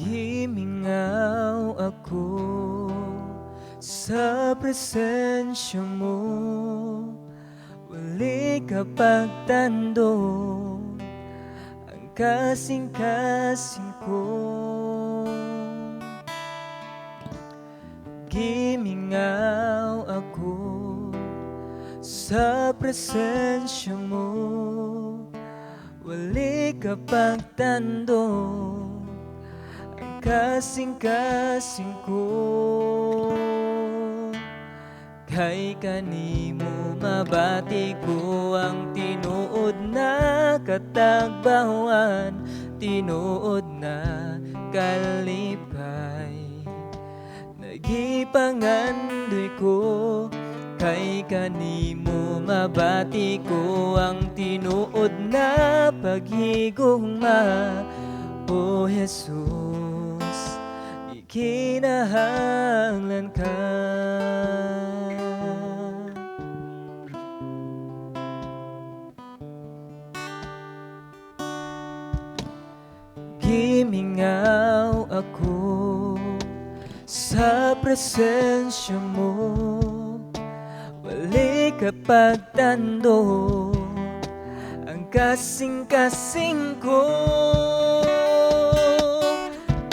Gimingaw ako sa presensya mo. Wali ka pagtando ang kasing-kasing ko. Gimingaw ako sa presensya mo. Wali ka pagtando ang kasing-kasing ko. Kay kanimo mabati ko ang tinuod na katagbawan, tinuod na kalipay. Nagipangandoy ko kay kanimo mabati ko ang tinuod na paghigugma. O Jesus, ikinahanglan ka. Gimingaw ako sa presensya mo. Wali ka pagtando ang kasing-kasing ko.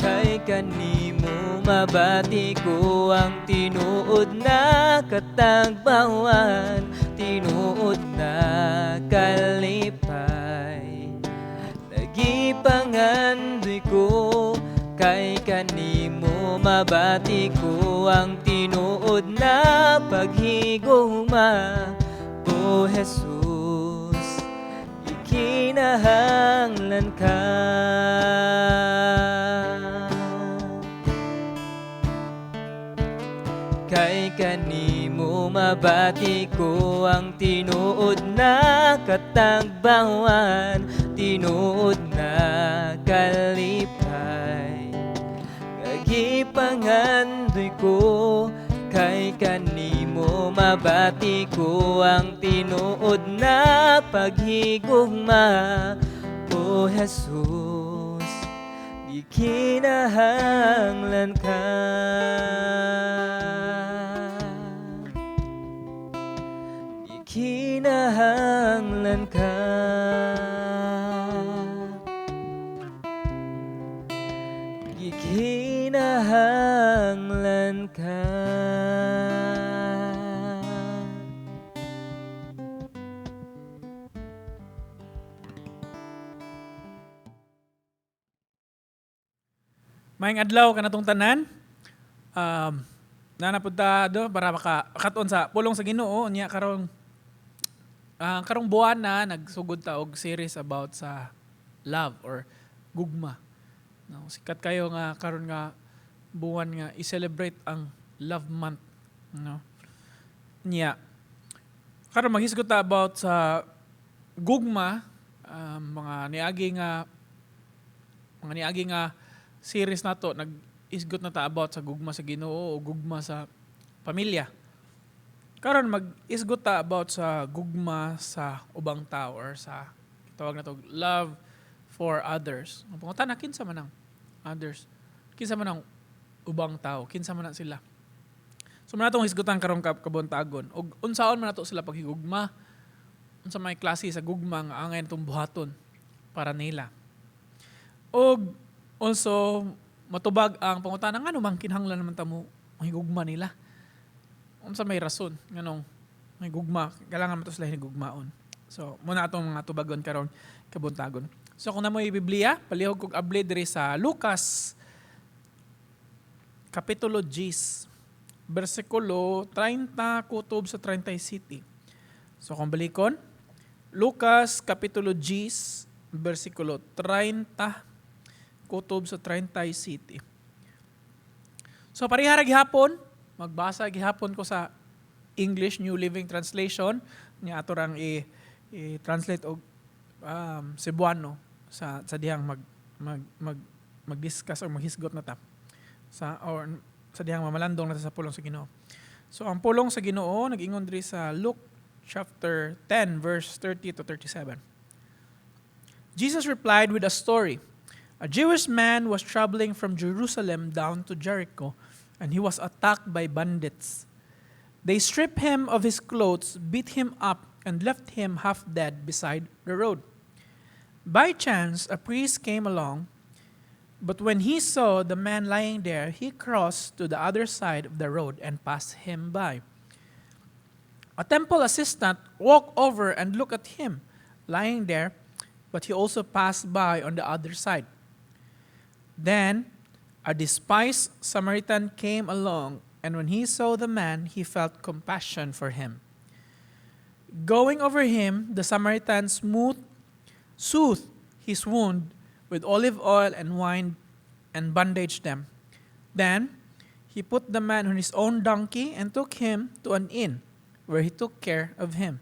Kay kanimo mabati ko ang tinuod na katagbawan, tinuod na kalipay. Nagipangandoy ko kay kanimo mabati ko ang tinuod na paghigugma. O Jesus, ikinahanglan ka. Kay kanimo mabati ko ang tinuod na katagbawan, tinuod na kalipay. Nagipangandoy ko kay kanimo mabati ko ang tinuod na paghigugma. O Jesus, ikinahanglan ka. Ikinahanglan ka. Ikinahanglan ka. Maayong adlaw kanatong tanan. Naa na ta do para maka-kat-on sa pulong sa Ginoo nya karong buwan na nagsugod ta og series about sa love or gugma. No, sikat kayo nga karon nga buwan nga i-celebrate ang Love Month, no. Nya karon maghisgot ta about sa gugma, mga niagi nga series nato nag-isgot na ta about sa gugma sa Ginoo o gugma sa pamilya. Karon mag-isgot ta about sa gugma sa ubang tao or sa tawag na to love for others. Ang pangutana, kinsa man ang others? Kinsa man ang ubang tao? Kinsa man na sila? So mao na atong hisgutan karong kabuntagon. Og unsaon man nato sila paghigugma? Unsa may klase sa gugma nga angay natong buhaton para nila? Og also matubag ang pangutana, ngano man kinahanglan naman ta mo mahigugma nila? Unsa may rason nganong mahigugma, kailangan man to sila hinigugmaon? So mao na atong mga tubagon karon kabuntagon. So kung namoy Biblia, palihog kog abli diri sa Lucas kapitulo 10 bersikulo 30 kutob sa 37. So kung balikon, Lucas kapitulo 10 bersikulo 30 kutob sa 37. So parehara gihapon, magbasa gihapon ko sa English New Living Translation nya ato rang i-translate og Cebuano sa dihang mag mag mag mag-discuss or maghisgot na ta sa or sa dihang mamalandong na ta sa pulong sa Ginoo. So ang pulong sa Ginoo nag-ingon diri sa Luke chapter 10 verse 30 to 37. Jesus replied with a story. A Jewish man was traveling from Jerusalem down to Jericho, and he was attacked by bandits. They stripped him of his clothes, beat him up, and left him half dead beside the road. By chance, a priest came along, but when he saw the man lying there, he crossed to the other side of the road and passed him by. A temple assistant walked over and looked at him lying there, but he also passed by on the other side. Then a despised Samaritan came along, and when he saw the man, he felt compassion for him. Going over him, the Samaritan soothed his wound with olive oil and wine and bandaged them. Then he put the man on his own donkey and took him to an inn, where he took care of him.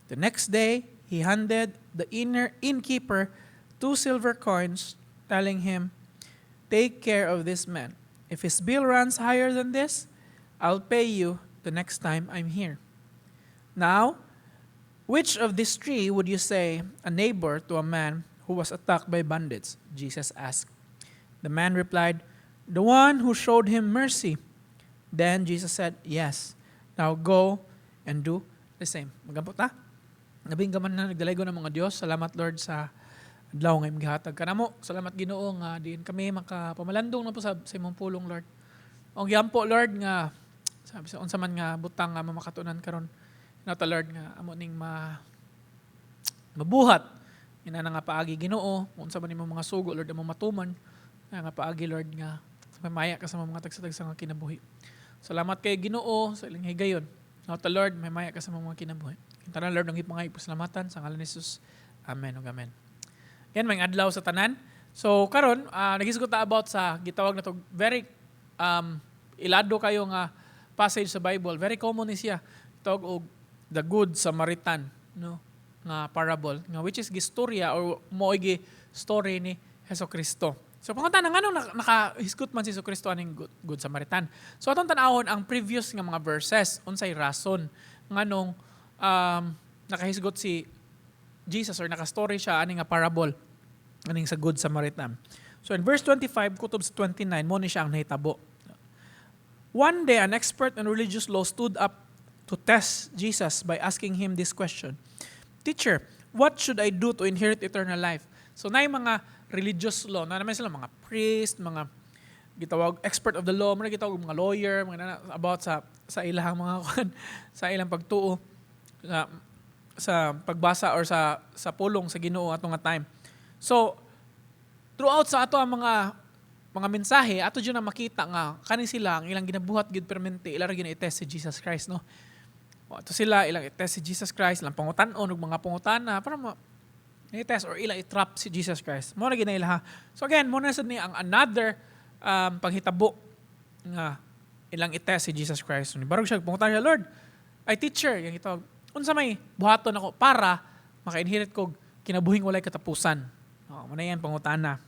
The next day, he handed the inner innkeeper two silver coins, telling him, "Take care of this man. If his bill runs higher than this, I'll pay you the next time I'm here." Now, which of these three would you say a neighbor to a man who was attacked by bandits?" Jesus asked. The man replied, "The one who showed him mercy." Then Jesus said, "Yes. Now go and do the same." Magampo ta. Labing gamhanan nga nagdalaygon namong Dios. Salamat, Lord, sa adlaw nga imong gihatag kanamo. Salamat, Ginoo, nga diin kami makapamalandong na po sa imong pulong, Lord. Ang giampo, Lord, nga sabi sa unsa man nga butang nga mamakatunan karon. Nata, Lord, nga amo ning mabuhat ina na nga paagi, Ginoo, kung unsa man imong mga sugo, Lord, among matuman nga paagi, Lord, nga mamaya ka sa mga tagsa-tagsa nga kinabuhi. Salamat kay Ginoo sa ilang higayon. Nata, Lord, mamaya ka sa mga kinabuhi. Tanan, Lord, ang ipangay pasalamatan sa ngalan ni Jesus. Amen ug amen. Yan, maayong adlaw sa tanan. So karon, naghisgot ta about sa gitawag na to very ilado kayo nga passage sa Bible. Very common ni siya. Tawag og the Good Samaritan, no, nga parable nga which is gistorya or mo gi story ni Hesus Kristo. So pangutana, nganong nakahisgot man si Hesus Kristo aning Good Samaritan? So atong tan-awon ang previous nga mga verses, unsay rason nganong nakahisgot si Jesus or nakastory siya ani nga parable, aning sa Good Samaritan. So in verse 25 kutob sa 29, mo ni siya ang nahitabo. One day, an expert in religious law stood up to test Jesus by asking him this question: "Teacher, what should I do to inherit eternal life?" So na mga religious law, na naman sila mga priest, mga gitawag expert of the law, mga gitawag mga lawyer, mga nana, about sa ilahang mga kuan, sa ilang pagtuo sa pagbasa or sa pulong sa Ginoo ato nga time. So throughout sa ato ang mga mensahe, ato jud na makita nga kani sila ang ilang ginabuhat gid permente, ila ra gyud i-test si Jesus Christ, no. O, ato sila ilang i-test si Jesus Christ, ilang pangutan-on og mga pangutana para ma i-test or ilang i-trap si Jesus Christ. Mo na gyud na ilaha. So again, mo na sad ni ang another panghitabo nga ilang i-test si Jesus Christ. So, barog siya pangutan siya, "Lord, ay teacher," yang ito, "unsa may buhaton ako para maka-inherit kog kinabuhing walay katapusan?" Oh, mo na yan pangutana.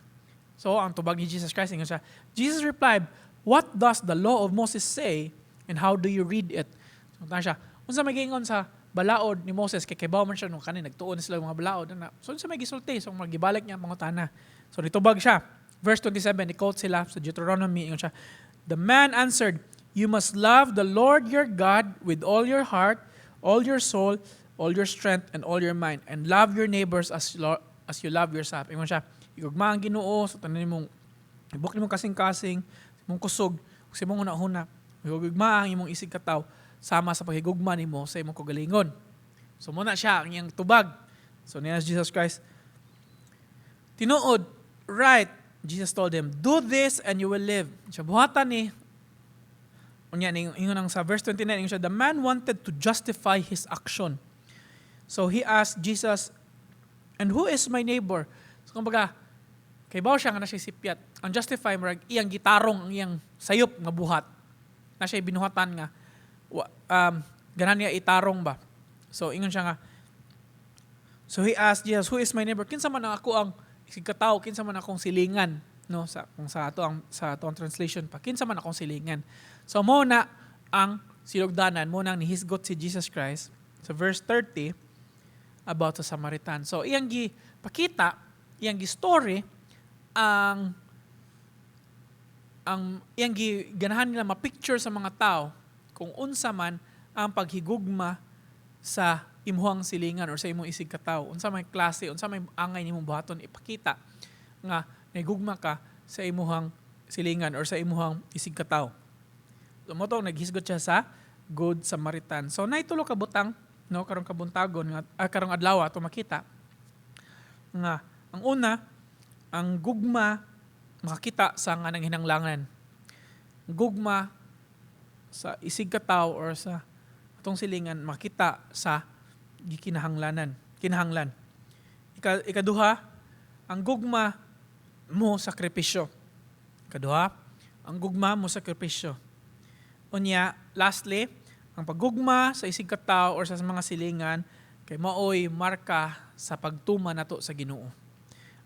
So, ang tubag ni Jesus Christ, ingon siya, Jesus replied, "What does the law of Moses say and how do you read it?" So, tanong siya, unsa may giingon sa balaod ni Moses, kay kibaw man siya nung kanin, nagtuon na sila mga balaod. Ana. So, unsa may gisulti? So, magibalik niya ang pangutana. So, nitubag siya. Verse 27, ni-quote sila sa Deuteronomy, ingon siya, The man answered, "You must love the Lord your God with all your heart, all your soul, all your strength, and all your mind, and love your neighbors as you love yourself." Ingon siya, igugma ang Ginoo sa tanan nimong ibok nimong kasing-kasing, imong kusog, ug sa imong hunahuna. Igugma ang imong isig katawo sama sa paghigugma nimo sa imong kaugalingon. So muna siya ang iyang tubag. So niya Jesus Christ, "Tinuod, right," Jesus told him, "Do this and you will live." Siya buhatan ni. Unya ning ingon ang sa verse 29, ingon siya, the man wanted to justify his action. So he asked Jesus, "And who is my neighbor?" So kumbaga, kay baw siya nga na siya sipyat. Ang justify, murag iyang gitarong ang iyang sayop nga buhat. Na siya binuhatan nga ganahan niya itarong ba. So ingon siya nga, so he asked Jesus, "Who is my neighbor?" Kinsa man ang ako ang katawo, kinsa man akong silingan, no, sa kung sa ato ang translation pa, kinsa man akong silingan? So mo na ang silugdanan, mo nang nihisgot si Jesus Christ sa verse 30 about sa Samaritan. So iyang gi pakita, iyang gi story Ang iyang ganahan nila ma-picture sa mga tao kung unsa man ang paghigugma sa imuhang silingan or sa imong isig katawo, unsa may klase, unsa may angay nimong buhaton, ipakita nga nahigugma ka sa imuhang silingan or sa imuhang isig katawo. So mao to naghisgot siya sa Good Samaritan. So naay tulo ka butang, no, karong kabuntagon nga karong adlaw ato makita nga ang una, ang gugma makakita sa nga nanghinanglangan. Gugma sa isig katawo or sa atong silingan makita sa gikinahanglanan, kinahanglan. Ikaduha, ang gugma mo sakripisyo. Ikaduha, ang gugma mo sakripisyo. Unya, lastly, ang paggugma sa isig katawo or sa mga silingan kay maoy marka sa pagtuman nato sa Ginoo.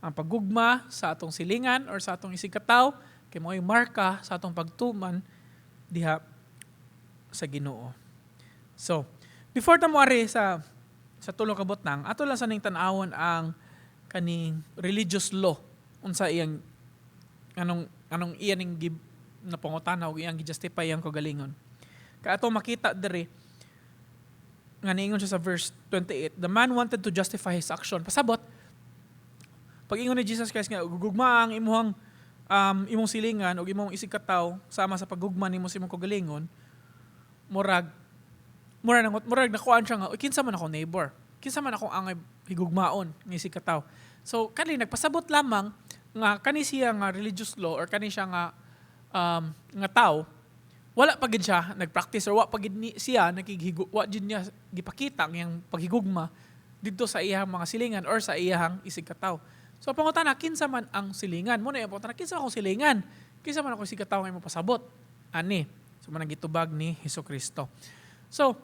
Ang paggugma sa atong silingan or sa atong isig katawo kay maoy marka sa atong pagtuman diha sa Ginoo. So, before ta moari sa tulo ka butang, ato lang sa ning tan-awon ang kaning religious law, unsa iyang anong anong iya ning gib na pangutana ug iyang gi-justify iyang kagalingon. Kay ato makita diri nga niingon siya sa verse 28, the man wanted to justify his action. Pasabot, pag ingon ni Jesus Christ nga gugma ang imuhang imong silingan ug imong isig katawo sama sa paggugma nimo sa imong kagalingon, murag nakuan siya nga, "Uy, kinsa man ako neighbor? Kinsa man akong angay higugmaon nga isig katawo?" So kani nagpasabot lamang nga kani siya nga religious law or kani siya nga tao, wala pa gid siya nagpractice or wa pa gid ni siya nakighigu, wa gid niya gipakita ang iyang paghigugma didto sa iyang mga silingan or sa iyang isig katawo. So pangutana, kinsa man ang silingan? Mao na iyang pangutana, kinsa akong silingan? Kinsa man ako isig katawo nga imong pasabot? Ani. So mao nang gitubag ni Hesus Kristo. So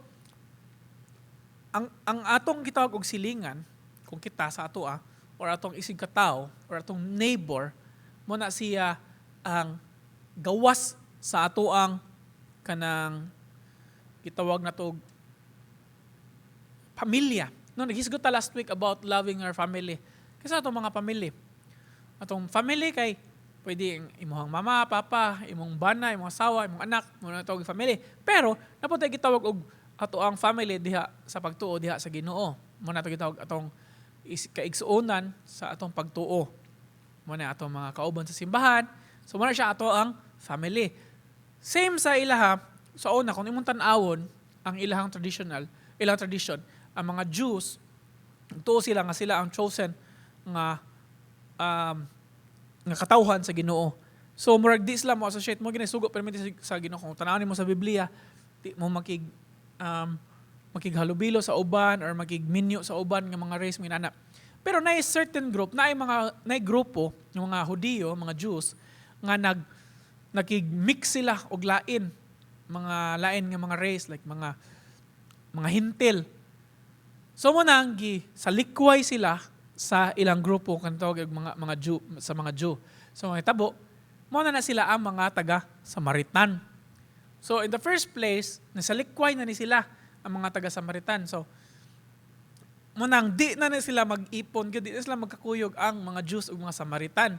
ang atong gitawag og silingan, kung kita sa ato or atong isig katawo or atong neighbor, mao na siya ang gawas sa ato ang kanang gitawag na to pamilya. No, naghisgot ta last week about loving our family. Kasi atong mga pamilya. Atong family kay pwede ang imong mama, papa, imong bana, imong asawa, imong anak, mao na tawag family. Pero naa pod tay gitawag og ato ang family diha sa pagtuo diha sa Ginoo. Mao na to gitawag atong kaigsuonan sa atong pagtuo. Mao na atong mga kauban sa simbahan. So mao na siya ato ang family. Same sa ilaha, sa una, kung imong tan-awon ang ilahang traditional, ilang tradition, ang mga Jews, tuo sila nga sila ang chosen nga katawhan sa Ginoo. So murag di sila mo associate mo ginasugo pero sa Ginoo. Kung tan-awon nimo sa Biblia, di mo makighalubilo sa uban or makigminyo sa uban nga mga race, mga inana. Pero naay certain group, naay mga naay grupo ng mga Hudiyo, mga Jews nga nakig-mix sila og lain, mga lain nga mga race, like mga Hentil. So mao nang gi salikway sila sa ilang grupo kan tawag og mga Jew, sa mga Jew. So ang tabo, mao na na sila ang mga taga Samaritan. So in the first place, nasalikway na ni sila ang mga taga Samaritan. So mao nang di na na sila mag-ipon, di na sila magkakuyog ang mga Jews ug mga Samaritan.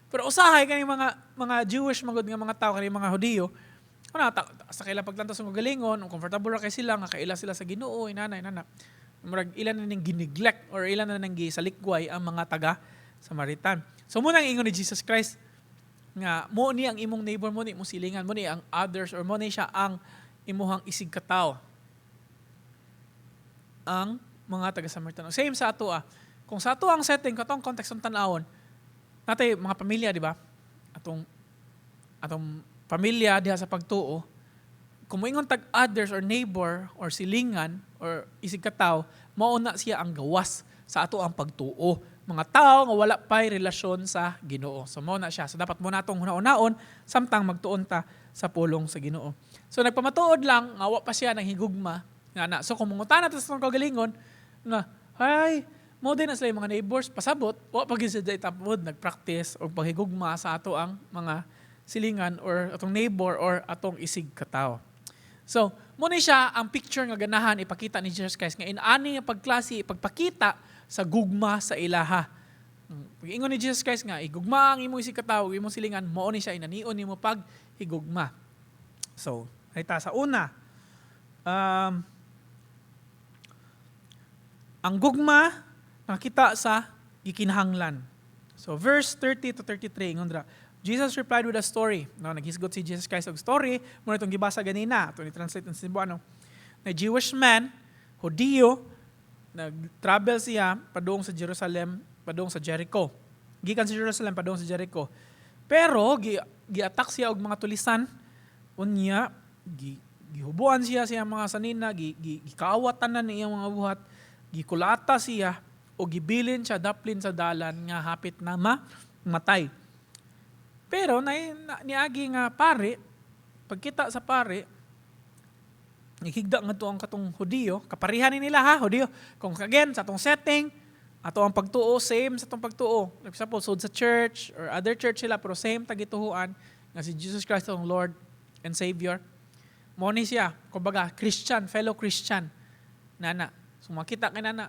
Pero usahay kani mga Jewish magod nga mga tao, kani mga Hudiyo, ano, sa kailang paglantaw sa galingon, comfortable ra kay sila nga kaila sila sa Ginoo, inana inana. Murag ilan na ning gineglect or ilan na nang gisalikway ang mga taga Samaritan. So mao nang ingon ni Jesus Christ nga mo ni ang imong neighbor, mo ni imong silingan, mo ni ang others or mo ni siya ang imuhang isig katawo. Ang mga taga Samaritan. Same sa ato ah. Kung sa ato ang setting, katong context ng tan-awon, natay mga pamilya, di ba? Atong pamilya diha sa pagtuo, kung moingon tag others or neighbor or silingan or isig katawo, mao na siya ang gawas sa ato ang pagtuo. Mga tao nga wala pa'y relasyon sa Ginoo. So mao na siya. So dapat mo natong huna-hunaon samtang magtuon ta sa pulong sa Ginoo. So nagpamatuod lang nga wa pa siya nang higugma nga na. So kung mangutana ta sa atong kaugalingon nga hay mo din na sila yung mga neighbors, pasabot wa pa gyud sila itapod nagpractice og paghigugma sa ato ang mga silingan or atong neighbor or atong isig katawo. So, mao ni siya ang picture nga ganahan ipakita ni Jesus Christ nga inani nga pagklase pagpakita sa gugma sa ilaha. Pag-ingon ni Jesus Christ nga, igugma ang imong isig katawo, imong silingan, mao ni siya inanion nimo pag higugma. So, ay sa una. Ang gugma nakita sa gikinahanglan. So verse 30 to 33 ingon dira. Jesus replied with a story. No, naghisgot si Jesus Christ og story, mao itong gibasa ganina, ato ni translate sa Cebuano. Na Jewish man, Hudiyo, nag-travel siya padung sa Jerusalem, padung sa Jericho. Gikan sa Jerusalem padung sa Jericho. Pero gi-attack siya og mga tulisan, unya gihubuan siya sa mga sanina, gi, gi, gikaawat tanan iyang mga buhat, gikulata siya o gibilin siya daplin sa dalan nga hapit na mamatay. Pero niagi nga pare, pagkita sa pare, nihigda nga ang katong Hudiyo, kaparihan ni nila ha, Hudiyo. Kung again, sa atong setting, ato ang pagtuo, same sa atong pagtuo. Like example, sud sa church or other church sila, pero same tagituhuan nga si Jesus Christ ang Lord and Savior. Mo ni siya, kumbaga, Christian, fellow Christian. Nana. So makita kay nana.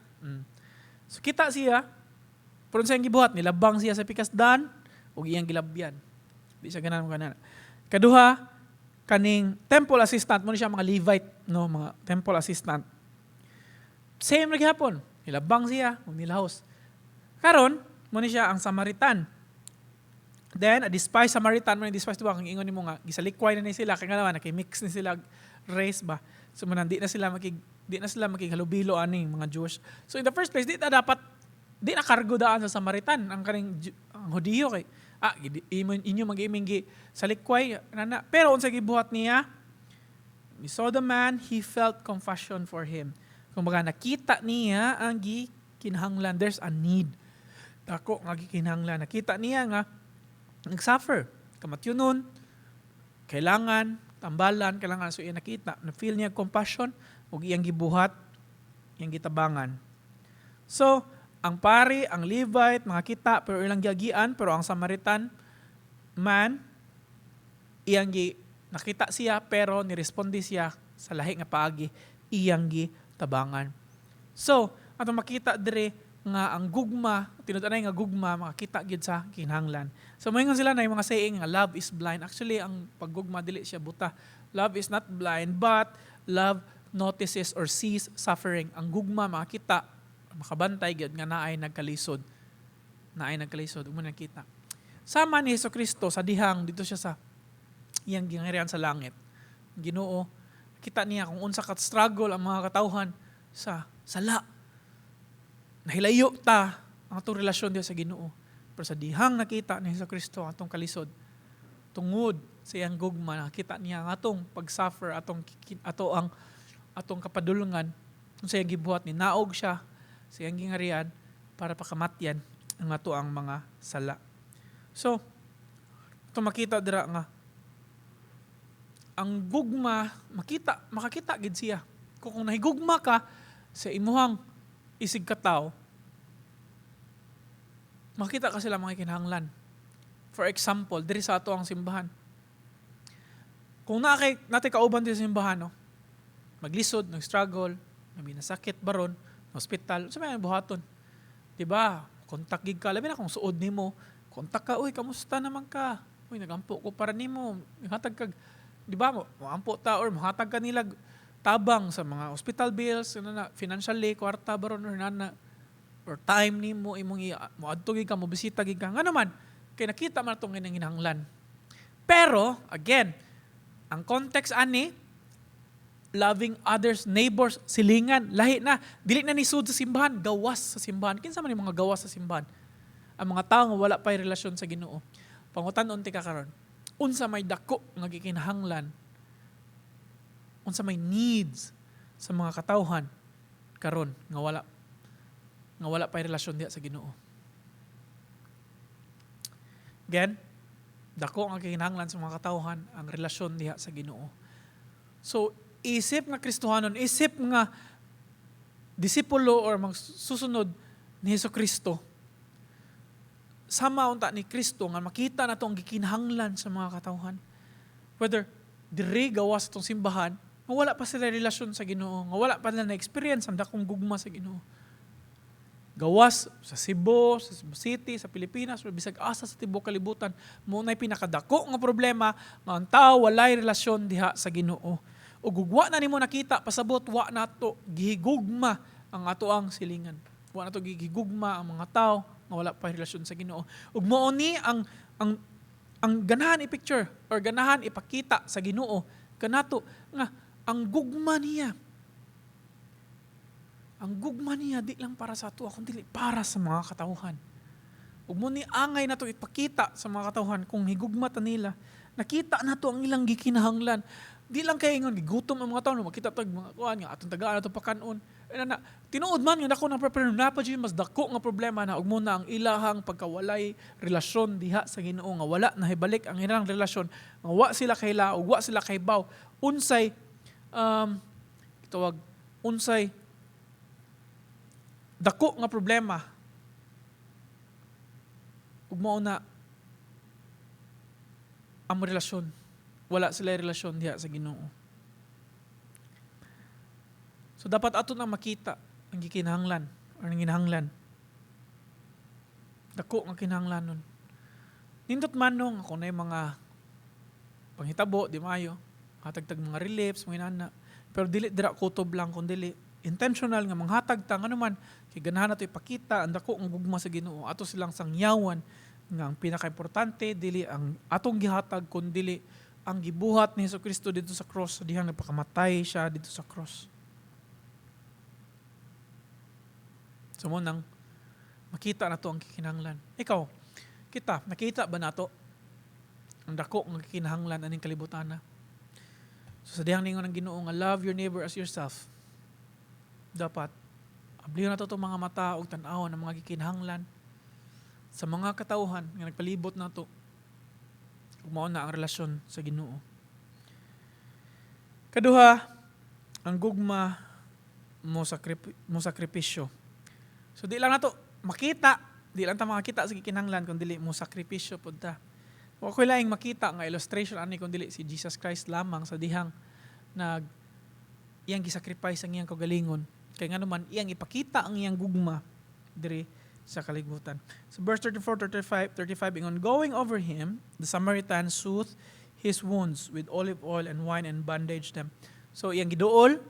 So kita siya, pero sa iyang gibuhat, nilabang siya sa pikasdan, ug iyang gilabyan. Di siya ganahan kanana. Kaduha, kaning temple assistant, mo ni siya mga Levite, no, mga temple assistant. Same ra gihapon. Nilabang siya, ug nilahos. Karon, mo ni siya ang Samaritan. Then, a despised Samaritan, mo ni despise, diba, kung ingon nimo nga, gisalikway na ni sila, kay nga naman, mix ni sila race ba. So, mo di na sila makighalubilo aning mga Jewish. So, in the first place, di na dapat, di na kargo daan sa Samaritan, ang kaning ang Hudiyo kay, inyo mag-iming gi salikway, nana. Pero, unsa gibuhat niya? He saw the man, he felt compassion for him. Kumbaga, nakita niya ang gikinahanglan. There's a need. Dako nga gikinahanglan. Nakita niya nga nag-suffer. Kamatyonon, kailangan, tambalan, kailangan. So, iya nakita. Na-feel niya compassion, ug iyang gibuhat, iyang gitabangan. So, ang pari, ang Levite, makakita, pero ilang giagian, pero ang Samaritan man, iyang gi, nakita siya, pero niresponde siya sa lahi nga paagi, iyang gitabangan. So, ato makita dire nga ang gugma, tinud-anay nga gugma makakita gyud sa kinahanglan. So moingon sila na yung mga saying nga love is blind. Actually, ang paggugma dili siya buta. Love is not blind, but love notices or sees suffering. Ang gugma makakita, makabantay gyud nga naay nagkalisod. Naay nagkalisod, ug mo nakita. Sama ni Hesus Kristo sa dihang dito siya sa iyang gingharian sa langit. Ginoo, kita niya kung unsa ka struggle ang mga katawhan sa sala. Nahilayo ta ang atong relasyon diha sa Ginoo. Pero sa dihang nakita ni Hesus Kristo ang atong kalisod, tungod sa iyang gugma, nakita niya ang atong pag-suffer, ato ang atong kapadulngan, kung sa iyang gibuhat ni naog siya sa iyang gingharian para pakamatyan ang ato ang mga sala. So, ito makita dira nga ang gugma makakita gid siya. Kung nahigugma ka sa imuhang isig katawo, makita ka sila mga kinahanglan. For example, diri sa ato ang simbahan. Kung naa kay natay kauban diri sa simbahan, no, maglisod, nag-struggle, may nasakit baron, hospital, sa may buhaton? 'Di ba? Kontak gid ka, labi na kung suod nimo, kontak ka, "Uy, kamusta naman ka? Uy, nagampo ko para nimo." Hatag kag, 'di ba mo, moampo ta or mohatag ka nila tabang sa mga hospital bills, ano na, financially, kwarta baron or nana, or time nimo imong moadto gid ka, mobisita gid ka. Ngano man, kay nakita man atong kinahanglan. Pero again, ang context ani, loving others, neighbors, silingan, lahi na. Dili na ni sud sa simbahan, gawas sa simbahan. Kinsa man yung mga gawas sa simbahan? Ang mga tao nga wala pa'y relasyon sa Ginoo. Pangutan-on tika karon. Unsa may dako nga gikinahanglan? Unsa may needs sa mga katawhan karon nga wala pa'y relasyon diha sa Ginoo? Again, dako ang kinahanglan sa mga katawhan ang relasyon diha sa Ginoo. So, isip nga Kristohanon, isip nga disipulo or magsusunod ni Hesus Kristo, sama unta ni Kristo nga makita nato ang gikinahanglan sa mga katawhan. Whether diri gawas atong simbahan, nga wala pa sila relasyon sa Ginoo, nga wala pa nila na-experience ang dakong gugma sa Ginoo. Gawas sa Cebu, sa Cebu City, sa Pilipinas, or bisag asa sa tibuok kalibutan, mao nay pinakadako nga problema nga ang tao walay relasyon diha sa Ginoo. Ug wa na nimo nakita, pasabot wa nato gihigugma ang atoang silingan. Wa nato gihigugma ang mga tao nga wala pa relasyon sa Ginoo. Ug mao ni ang ganahan i-picture or ganahan ipakita sa Ginoo kanato nga ang gugma niya, di lang para sa ato kundi para sa mga katawhan. Ug mao ni angay nato ipakita sa mga katawhan kung higugma ta nila. Nakita nato ang ilang gikinahanglan. Di lang kay ingon gigutom ang mga tao, no, makita tag mga kuan nga atong tagaan ato pakanon. Eh, na, tinuod man nga dako ng problema, naa pa mas dako nga problema na ug mao na ang ilahang pagkawalay relasyon diha sa Ginoo, nga wala na hibalik ang ilang relasyon, nga wa sila kahila ug wa sila kahibaw unsay tawag, unsay dako nga problema, ug mao na ang relasyon, wala sila relasyon diha sa Ginoo. So dapat ato nang makita ang gikinahanglan or ang ginahanglan, dako nga kinahanglanon. Nindot man no nga kung naay mga panghitabo di maayo, hatag tag mga reliefs, mga inana, pero dili dira kutob lang kun dili intentional nga manghatag ta, ngano man kay ganahan nato ipakita ang dako nga gugma sa Ginoo. Ato silang sangyawan nga ang pinakaimportante dili ang atong gihatag kun dili ang gibuhat ni Hesukristo didto sa cross, sa dihang nagpakamatay siya didto sa cross. So mao nang makita nato ang kikinahanglan. Ikaw, kita, nakita ba nato ang dako nga kikinahanglan aning kalibutan na? So sa dihang ningon ang Ginoo nga "Love your neighbor as yourself," dapat ablihan nato itong mga mata ug tan-awon ang mga gikinahanglan sa mga katawhan nga nagpalibot nato, ug mao na ang relasyon sa Ginoo. Kaduha, ang gugma mo sakripisyo. So di lang nato makita, di lang ta makakita sa gikinahanglan kun dili mo sakripisyo pud ta. Wa ko'y laing makita nga illustration ani kun dili si Jesus Christ lamang sa dihang nag iyang gisacrifice ang iyang kaugalingon. Kay ngano man iyang ipakita ang iyang gugma diri sa kalibutan. So verse 34, 35, 35 ingon, "Going over him, the Samaritan soothed his wounds with olive oil and wine and bandaged them." So iyang giduol,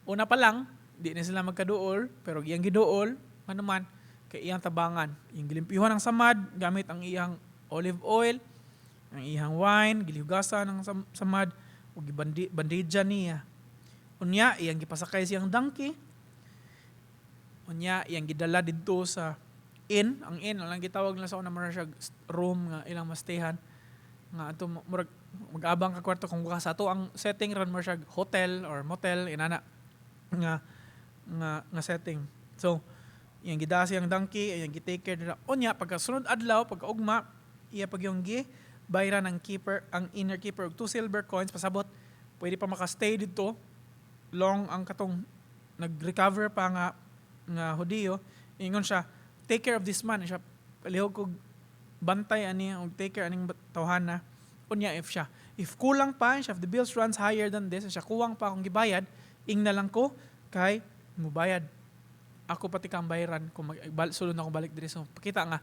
una pa lang, di na sila magkaduol, pero iyang giduol, ano man, kay iyang tabangan. Iyang gilimpyuhan ang samad gamit ang iyang olive oil, ang iyang wine, gilihugasan ang samad, ug gibandidya niya. Unya, iyang gipasakay siyang donkey. Unya, iyang gidala didto sa inn. Ang inn, ang gitawag nila sa una, mura siya room nga ilang mastayhan. Nga ato murag mag-abang ka kwarto kung sa ato ang setting ron mura siya hotel or motel inana nga setting. So, iyang gidala siyang donkey, iyang gi-take care nila. Unya, pagkasunod adlaw, pagkaugma, iya pag yung gi bayran ang keeper, ang innkeeper og two silver coins, pasabot pwede pa makastay didto long ang katong nag-recover pa nga Hudiyo. Ingon siya, "Take care of this man." Siya, "Palihog kog bantay ani og take care aning tawhana." Unya if kulang pa siya, if the bills runs higher than this siya, kuwang pa akong gibayad, ingna lang ko kay mubayad ako, pati kang bayaran kung mag sulod na akong balik diri. So pakita nga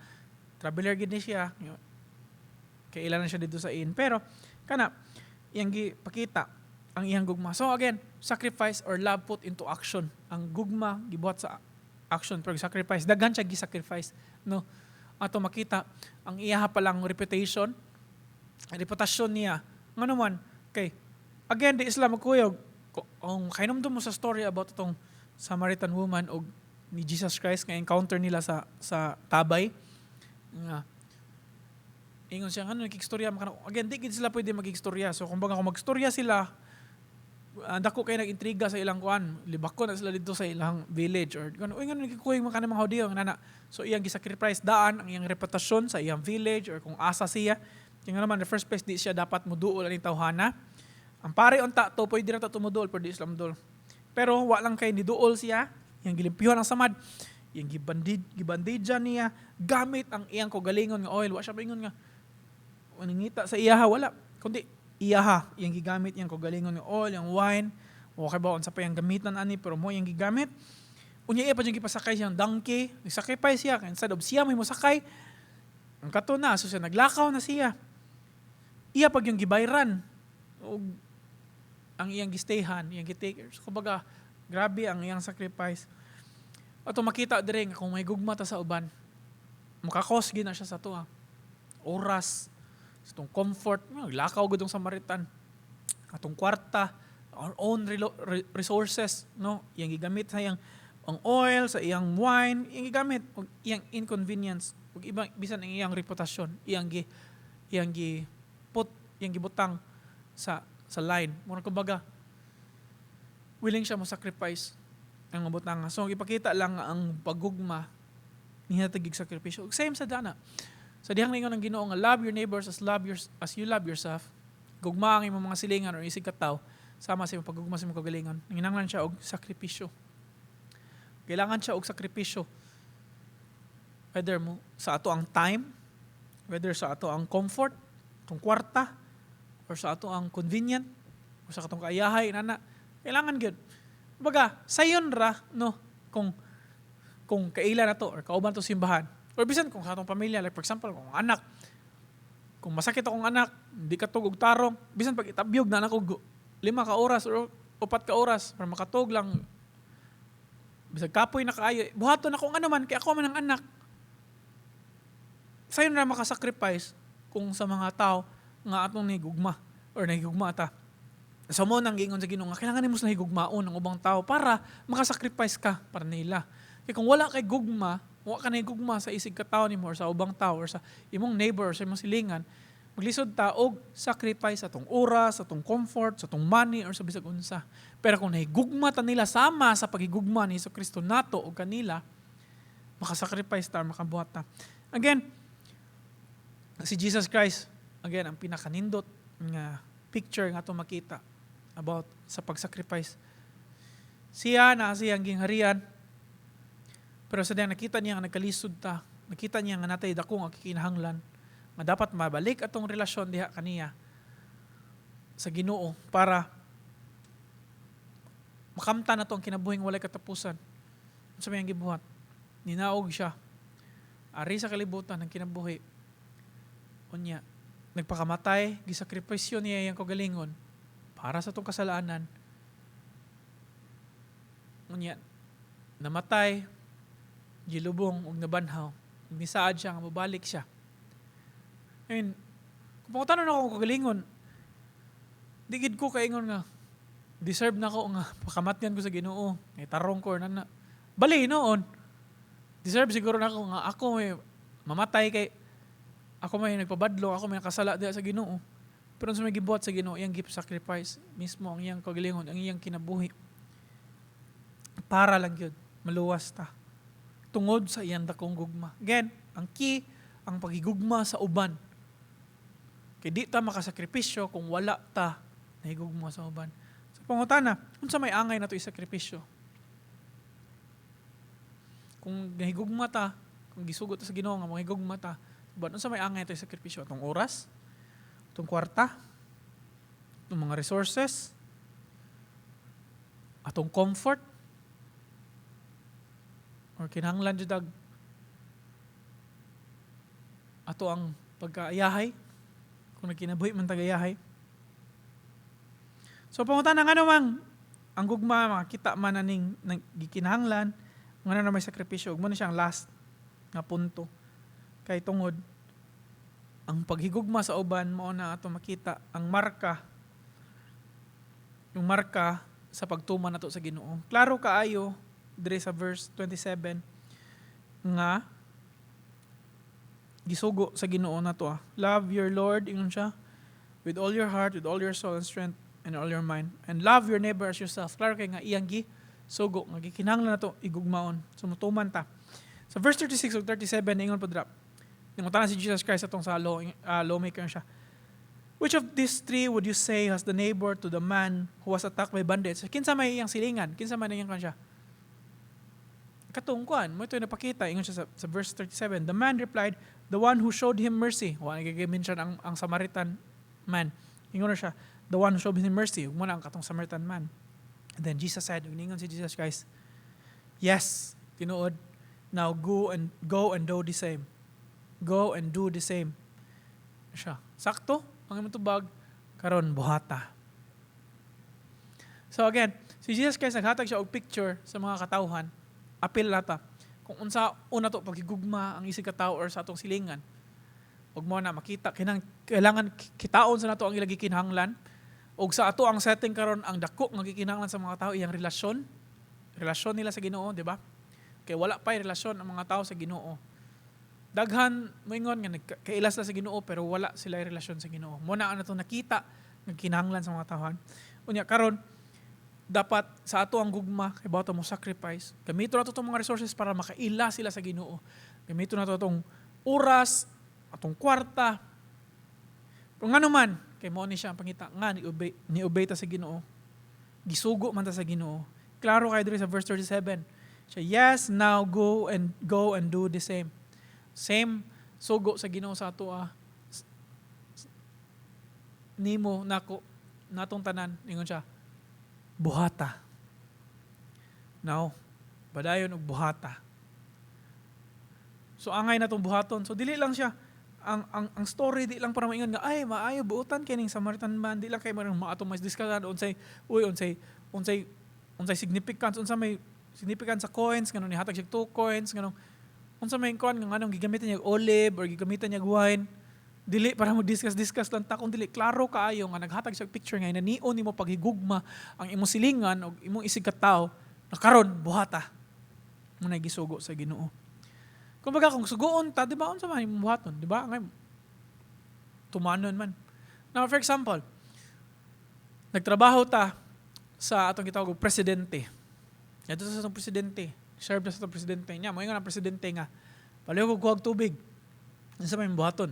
traveler gid ni siya kay ilan na siya didto sa inn, pero kana iyang gipakita ang iyang gugma. So again, sacrifice or love put into action. Ang gugma gibuhat sa action, pero sacrifice, daghan siya gi-sacrifice, no? Ato makita ang iya pa lang reputation, reputasyon niya. Ngano man kay again di sila magkuyog. Kung kahinumdum mo sa story about itong Samaritan woman og ni Jesus Christ nga encounter nila sa tabay nga ingon siya, ano nakigstorya man ka?" Again, di gid sila pwede magigstorya. So kumbaga kung magstorya sila, dako kay nag-intriga sa ilang kuan, libako na sila didto sa ilang village or kuan, "Uy, ngano nagkikuyog man ka mga Hudiyo?" Nga nana. So iyang gisacrifice daan ang iyang reputasyon sa iyang village or kung asa siya. Kaya nga naman, the first place, di siya dapat muduol aning tawhana. Ang pare unta to pwede ra ta tumuduol, pero di sila muduol. Pero wa lang kay niduol siya, iyang gilimpyuhan ang samad, iyang gibandidya niya gamit ang iyang kaugalingon nga oil. Wa siya maingon nga nangita sa iyaha, wala. Kundi iyaha, iyang gigamit iyang kaugalingon nga oil, yung wine, o kay ba unsa pa iyang gamitan ani, pero mao iyang gigamit. Unya iya pa jud gipasakay siyang donkey, nag-sacrifice siya instead of siya may mosakay. Ang kato na, so siya naglakaw na siya. Iya pag yung gibayran og ang iyang gistayhan, iyang gi-take. So, kumbaga, grabe ang iyang sacrifice. Ato makita dire nga kung may gugma ta sa uban, maka-cost gyud na siya sa ato. Oras, sa atong comfort, lakaw gud ang Samaritan. Atong kwarta, our own resources, no? Iyang gigamit sa iyang ang oil, sa iyang wine, iyang gigamit og iyang inconvenience, ug ibang bisan ang iyang reputasyon, iyang gi put, iyang gibutang sa line. Mura kumbaga willing siya mo sacrifice ang mabutang. So ipakita lang nga ang pagugma nihatag sakripisyo. Same sa dana. Sa dihang ningon ang Ginoo nga love your neighbors as you love yourself. Gugma ang imong mga silingan or isig kataw sama sa imong pagugma sa imong kagalingon. Nanginahanglan siya og sakripisyo. Kailangan siya og sakripisyo. Whether mo sa ato ang time, whether sa ato ang comfort, atong kwarta, or sa ato ang convenient, or sa atong kaayahay, nana, kailangan gyud. Kumbaga, sayon ra, no, kung kaila na to, or kauban to simbahan, or bisan kung sa atong pamilya, like for example, kung anak, kung masakit akong anak, hindi ka og tarong, bisan pag itabyog na nako 5 ka oras or 4 ka oras para makatug lang, bisag kapoy na kaayo, buhaton na kung ano man, kay ako man ang anak. Sayon ra makasacrifice kung sa mga tao nga atong nahigugma or nahigugma ta. So mo nang giingon sa Ginoo nga kailangan nimo sa higugmaon ang ubang tao para makasacrifice ka para nila. Kay kung wala kay gugma, wa ka nahigugma sa isig ka tao nimo or sa ubang tao or sa imong neighbor or sa imong silingan, maglisod ta og sacrifice sa atong oras, sa atong comfort, sa atong money or sa bisag unsa. Pero kung nahigugma ta nila sama sa paghigugma ni Hesus Kristo nato og kanila, makasacrifice ta, makabuhat ta. Again, si Jesus Christ, again, ang pinakanindot nga picture nga ato makita about sa pagsacrifice. Siya na siyang gingharian, pero sa diyang nakita niya nga nagkalisod ta, nakita niya nga natay dako nga kikinahanglan, nga dapat mabalik atong relasyon diha kaniya sa Ginoo para makamtan nato ang kinabuhing walay katapusan. Unsa may ang gibuhat? Ninaog siya. Ari sa kalibutan ng kinabuhi. Unya, nagpakamatay, gisakripisyo niya iyang kagalingon para sa atong kasalanan. Unya, namatay, gilubong ug nabanhaw. Ug nisaad siya nga mobalik siya. I mean, kung pangutanon ako kung kagalingon, di gid ko kaingon nga deserve na ko nga pakamatyan ko sa Ginoo. Ay tarong ko or nana. Bali noon. Deserve siguro na ako nga ako may mamatay kay ako may nagpabadlong, ako may nakasala diha sa Ginoo. Pero sa may gibuhat sa Ginoo, iyang gift sacrifice mismo ang iyang kagalingon, ang iyang kinabuhi. Para lang yun, maluwas ta. Tungod sa iyang dakong gugma. Again, ang key, ang pagigugma sa uban. Kay di ta makasakripisyo kung wala ta nahigugma sa uban. Sa pangutana, unsa may angay nato isakripisyo? Kung nahigugma ta, kung gisugot ta sa Ginoo nga mahigugma ta, uban, unsa may angay nato isakripisyo? Atong oras, atong kwarta, atong mga resources, atong comfort, or kinahanglan jud ag ato ang pagkaayahay, kung nagkinabuhi man tagayahay. So pangutana, ngano mang ang gugma makita man aning gikinahanglan, ngano na may sakripisyo, ug mo na siyang last nga punto. Kay tungod ang paghigugma sa uban mao na ato makita ang marka, yung marka sa pagtuman nato sa Ginoo. Klaro kaayo dire sa verse 27 nga gisugo sa Ginoo nato. Love your Lord, ingon siya, with all your heart, with all your soul and strength and all your mind. And love your neighbor as yourself. Klaro kay nga iyang gi sugo nga gikinahanglan nato igugmaon. So mutuman ta. Sa verse 36 ug 37 ingon po dira. Nangutana si Jesus Christ atong sa lawmaker siya. "Which of these three would you say has the neighbor to the man who was attacked by bandits?" Kinsa may iyang silingan? Kinsa man iyang kan siya? Katong kuan, mo ito napakita, ingon siya sa verse 37. "The man replied, 'The one who showed him mercy.'" Wa mention ang Samaritan man. Ingon na siya, "The one who showed him mercy." Ug mo na ang katong Samaritan man. And then Jesus said, ug ningon si Jesus Christ, "Yes, tinuod. Now go and do the same. Go and do the same." Siya, "Sakto ang imong tubag, karon buhata." So again, si Jesus Christ naghatag siya og picture sa mga katawhan. Apil nata. Kung unsa una to paghigugma ang isig ka or sa atong silingan. Ug mo na makita kinang kailangan kitaon sa nato ang ilang gikinahanglan. Og sa ato ang setting karon, ang dako nga gikinahanglan sa mga tao iyang relasyon. Relasyon nila sa Ginoo, di ba? Kay wala pa relasyon ang mga tao sa Ginoo. Daghan moingon nga nagkaila sila sa Ginoo pero wala sila relasyon sa Ginoo. Mo na ang ato nakita nga kinahanglan sa mga tawhan. Unya karon dapat sa ato ang gugma kay bato mo sacrifice. Gamito nato itong mga resources para makaila sila sa Ginoo. Gamito nato itong oras, atong kwarta. Pero ngano man, kay mao ni siya ang pangita nga ni obey ta sa Ginoo. Gisugo man ta sa Ginoo. Klaro kay diri sa verse 37. Siya, "Yes, now go and do the same." Same sugo sa Ginoo sa ato ah. Nimo nako natong tanan, ingon siya, "Buhata." Now, padayon og buhata. So angay na tong buhaton. So dili lang siya ang story, di lang para maingon nga ay maayo buotan kining Samaritan man, di lang kay marang maato mas discuss unsay, uy, unsay significance, unsa may significance sa coins, ngano nihatag siya two coins, nganong unsa may kuan nga nganong gigamitan niya olive or gigamitan niya wine. Dili para mo discuss discuss lang ta, kung dili klaro kaayo nga naghatag siya og picture nga inanion nimo paghigugma ang imong silingan og imong isig ka tawo na karon buhata mo na gisugo sa Ginoo. Kumbaga kung suguon ta, di ba, unsa man imong buhaton, di ba? Ngay tumanon man. Now, for example, nagtrabaho ta sa atong gitawag og presidente. Ito sa atong presidente. Serve na sa atong presidente niya. Mo ang presidente nga, "Palihog og kuhag tubig." Unsa may buhaton?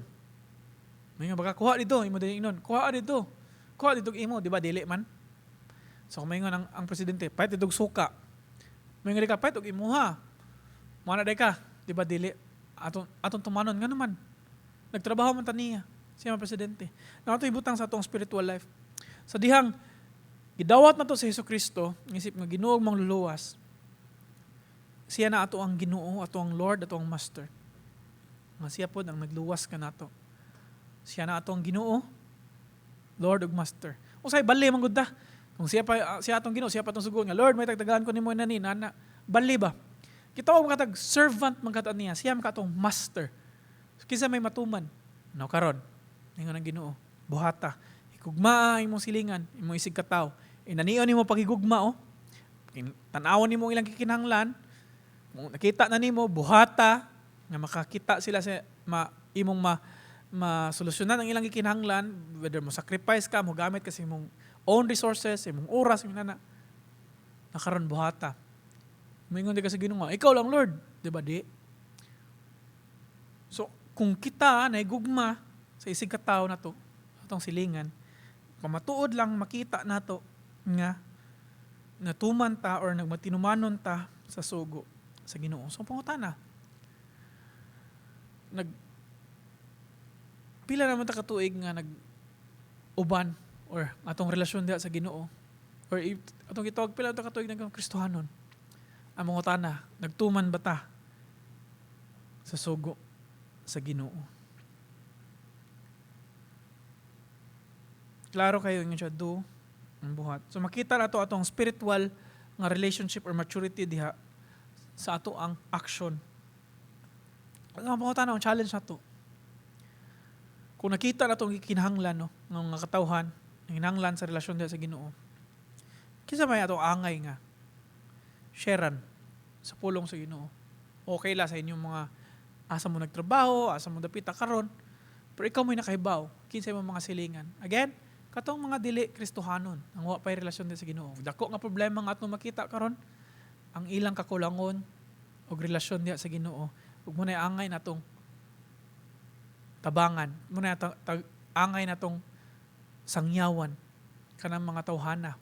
May nga baka, "Kuha dito," imo din ingnon. "Kuha dito. Kuha dito imo," di ba? Dili man. So kung maingon ang presidente, "Pahit dito suka." May nga di ka, "Pahit og imuha." Mo na ka, di ba dili? Atong tumanon ngano man. Nagtrabaho man ta niya. Siya ang presidente. Na ato ibutang sa atong spiritual life. Sa dihang gidawat na to sa Hesus Kristo, isip nga Ginoo mangluluwas. Siya na ato ang Ginoo, ato ang Lord, ato ang Master. Nga siya pod ang nagluwas kanato. Siya na ato ang Ginoo, Lord ug Master. Usay bali man gud ta. Kung siya pa siya atong Ginoo, siya pa atong sugon nga, "Lord, may tagtagaan ko nimo nani nana." Bali ba? Kita og makatag servant man kata niya, siya man katong master. Kinsa may matuman? No karon. Ingon ang Ginoo, buhata. Higugmaa imong silingan, imong isig katawo. Inanion nimo paghigugma oh. Tan-awon nimo ang ilang gikinahanglan. Kung nakita na nimo, buhata nga makakita sila sa ma, imong ma masolusyonan ang ilang gikinahanglan, whether mo sacrifice ka, mo gamit ka sa imong own resources, imong oras, imong nana. Nakaron buhata. Moingon di ka sa Ginoo, "Ikaw lang, Lord." Di ba di? So, kung kita nahigugma sa isig ka tawo nato, atong silingan, pamatuod lang makita nato nga natuman ta or nagmatinumanon ta sa sugo sa Ginoo. So pangutana, nag pila naman ta katuig nga nag uban or atong relasyon diha sa Ginoo or atong gitawag pila ta katuig nag Kristohanon? Ang mangutana, nagtuman ba ta sa sugo sa Ginoo? Klaro kayo ingon siya, do ang buhat. So makita nato atong spiritual nga relationship or maturity diha sa ato ang action. Ang pangutana, ang challenge nato. Kung nakita nato ang gikinahanglan no, ng mga katawhan, ang kinahanglan sa relasyon diha sa Ginoo. Kinsa may atong angay nga sharean sa pulong sa Ginoo? Okay la sa inyong mga asa mo nagtrabaho, asa mo dapita karon, pero ikaw mo'y nakahibaw kinsay mo mga silingan. Again, katong mga dili Kristohanon, ang wa pay relasyon diha sa Ginoo. Dako nga problema nga atong makita karon ang ilang kakulangon og relasyon diha sa Ginoo. Ug mo na angay natong tabangan, mo na angay natong sangyawan kanang mga tawhana,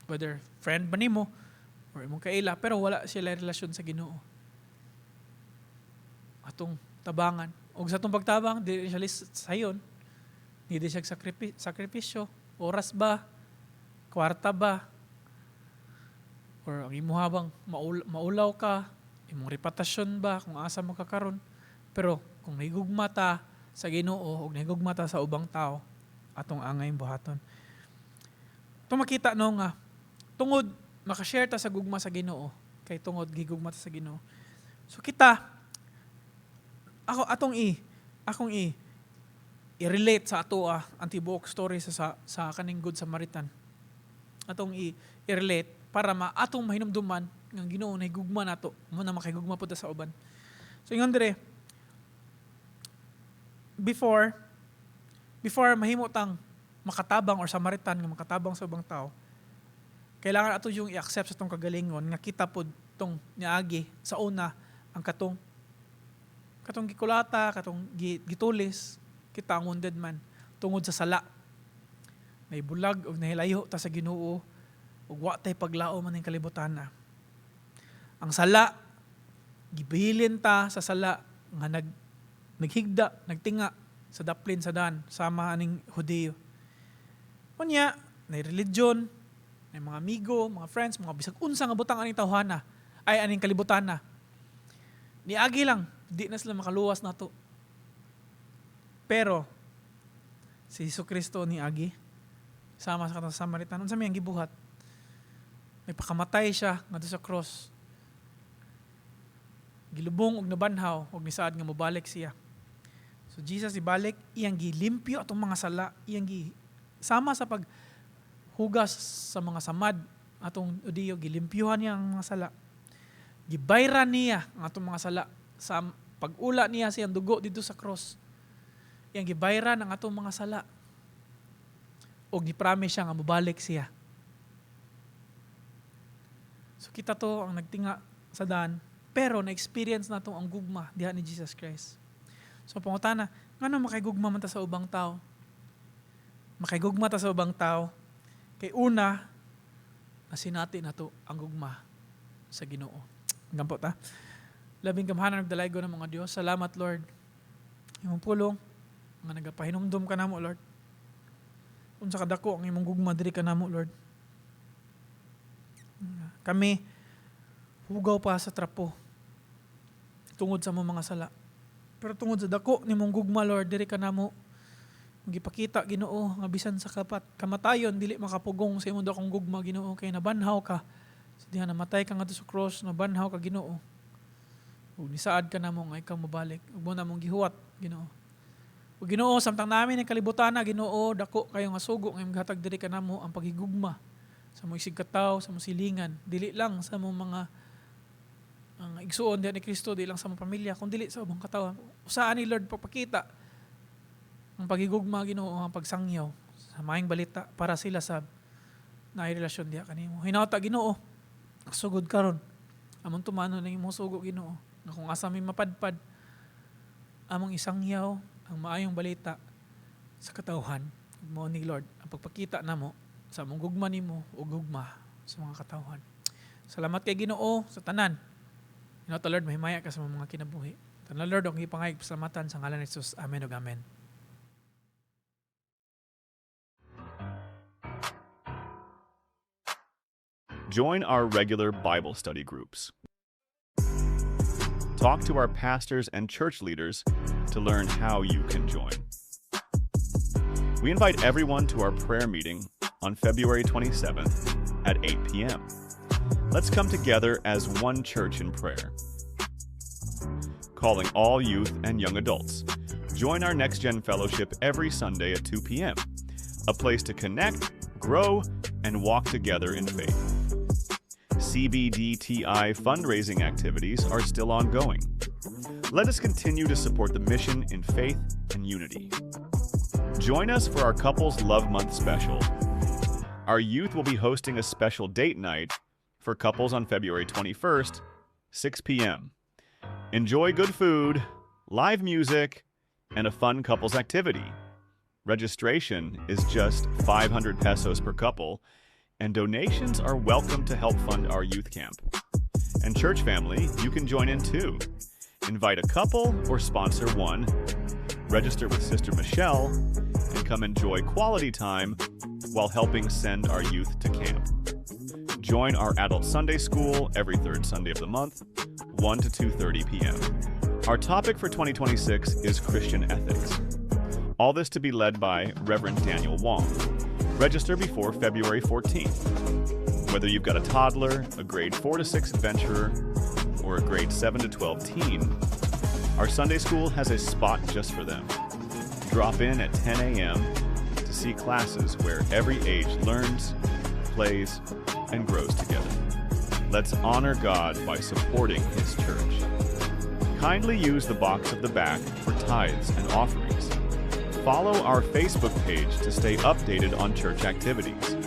whether friend ba nimo or imong kaila, pero wala sila relasyon sa Ginoo. Atong tabangan. Og sa atong pagtabang, dili siya sayon. Hindi siya sakripisyo. Oras ba? Kwarta ba? Or ang imuha bang maulaw ka, imong reputasyon ba kung asa mo ka karon. Pero kung nahigugma ta sa Ginoo ug nahigugma ta sa ubang tao, atong angay buhaton. Ito makita no nga tungod makashare ta sa gugma sa Ginoo, kay tungod gigugma ta sa Ginoo. So kita, ako atong i akong i i-relate sa ato ang tibuok story sa kaning Good Samaritan. Atong i-relate para ma atong mahinumduman nga ang Ginoo nahigugma nato, mo na makahigugma pud ta sa uban. So ingon dire, before mahimo tang makatabang or Samaritan nga makatabang sa ubang tao, kailangan ato yung i-accept sa atong kagalingon nga kita pod tong niagi sa una ang katong gikulata, katong gitulis, kita ang wounded man tungod sa sala. Naibulag og nahilayo ta sa Ginoo ug wa tay paglaom aning kalibutan na. Ang sala, gibilin ta sa sala nga naghigda, nagtinga sa daplin sa dan sama aning Hudiyo. Unya, nay religion, nay mga amigo, mga friends, mga bisag unsa nga butang aning tawhana, ay aning kalibutan na. Niagi lang, di na sila makaluwas nato. Pero si Hesus Kristo niagi sama sa katong Samaritan, unsa may ang gibuhat? Nagpakamatay siya ngadto sa cross. Gilubong og nabanhaw og nisaad nga mobalik siya. So Jesus ibalik, iyang gilimpyo atong mga sala, iyang gi sama sa paghugas sa mga samad atong Hudiyo, gilimpyuhan niya ang mga sala. Gibayran niya ang atong mga sala sa pag-ula niya siyang dugo dito sa cross. Iyang gibayran ang atong mga sala. Og gipromise siya nga mobalik siya. So kita to ang nagtinga sa daan, pero na-experience nato ang gugma diha ni Jesus Christ. So pangutana, ngano makigugma man ta sa ubang tao? Makigugma ta sa ubang tao kay una, nasinati nato ang gugma sa Ginoo. Gampo ta. Labing gamhanan ug dalaygon nga mga Dios. Salamat, Lord. Imong pulong nga nagapahinumdum ka namo, Lord. Unsa kadako ang imong gugma diri kanamo, Lord. Kami hugaw pa sa trapo tungod sa among mga sala. Pero tungod sa dako nimong gugma, Lord, diri kanamo, gipakita, Ginoo, nga bisan sa kapat kamatayon dili makapugong sa imong dakong gugma, Ginoo, kay nabanhaw ka. Sa diha namatay ka ngadto sa cross, nabanhaw ka, Ginoo. Ug nisaad ka namo nga ikaw mobalik. Ug mo namong gihuwat, Ginoo. Ug Ginoo, samtang namin ang kalibutan na, Ginoo, dako kayo nga sugo nga imong gihatag diri kanamo ang paghigugma sa mong isigkatawo, sa mong silingan, dili lang sa mong mga ang igsuon diha ni Kristo, dili lang sa mong pamilya, kun dili sa ubang katawhan. Usaan ni Lord pagpakita ang paghigugma, Ginoo, ang pagsangyaw sa maayong balita para sila sa naay relasyon diha kanimo. Hinawta, Ginoo, sugod karon. Among tumanon ng imong sugo, Ginoo, nga kung asa mi mapadpad, among isangyaw ang maayong balita sa katawhan. Mao ni, Lord, ang pagpakita namo sa among gugma nimo ug gugma sa mga katawhan. Salamat kay Ginoo sa tanan. Hinawta, Lord, mahimaya ka sa mga kinabuhi. Tanan, Lord, ang ipangayog pasalamatan sa ngalan ni Jesus. Amen ug amen. Join our regular Bible study groups. Talk to our pastors and church leaders to learn how you can join. We invite everyone to our prayer meeting on February 27th at 8 p.m. Let's come together as one church in prayer. Calling all youth and young adults. Join our Next Gen Fellowship every Sunday at 2 p.m., a place to connect, grow, and walk together in faith. CBDTI fundraising activities are still ongoing. Let us continue to support the mission in faith and unity. Join us for our Couples Love Month special. Our youth will be hosting a special date night for couples on February 21st, 6 p.m. Enjoy good food, live music, and a fun couples activity. Registration is just 500 pesos per couple, and donations are welcome to help fund our youth camp. And church family, you can join in too. Invite a couple or sponsor one, register with Sister Michelle, and come enjoy quality time while helping send our youth to camp. Join our Adult Sunday School every third Sunday of the month, 1 to 2:30 p.m. Our topic for 2026 is Christian ethics. All this to be led by Reverend Daniel Wong. Register before February 14th. Whether you've got a toddler, a grade 4 to 6 adventurer, or a grade 7 to 12 teen, our Sunday school has a spot just for them. Drop in at 10 a.m. to see classes where every age learns, plays, and grows together. Let's honor God by supporting His church. Kindly use the box at the back for tithes and offerings. Follow our Facebook page to stay updated on church activities.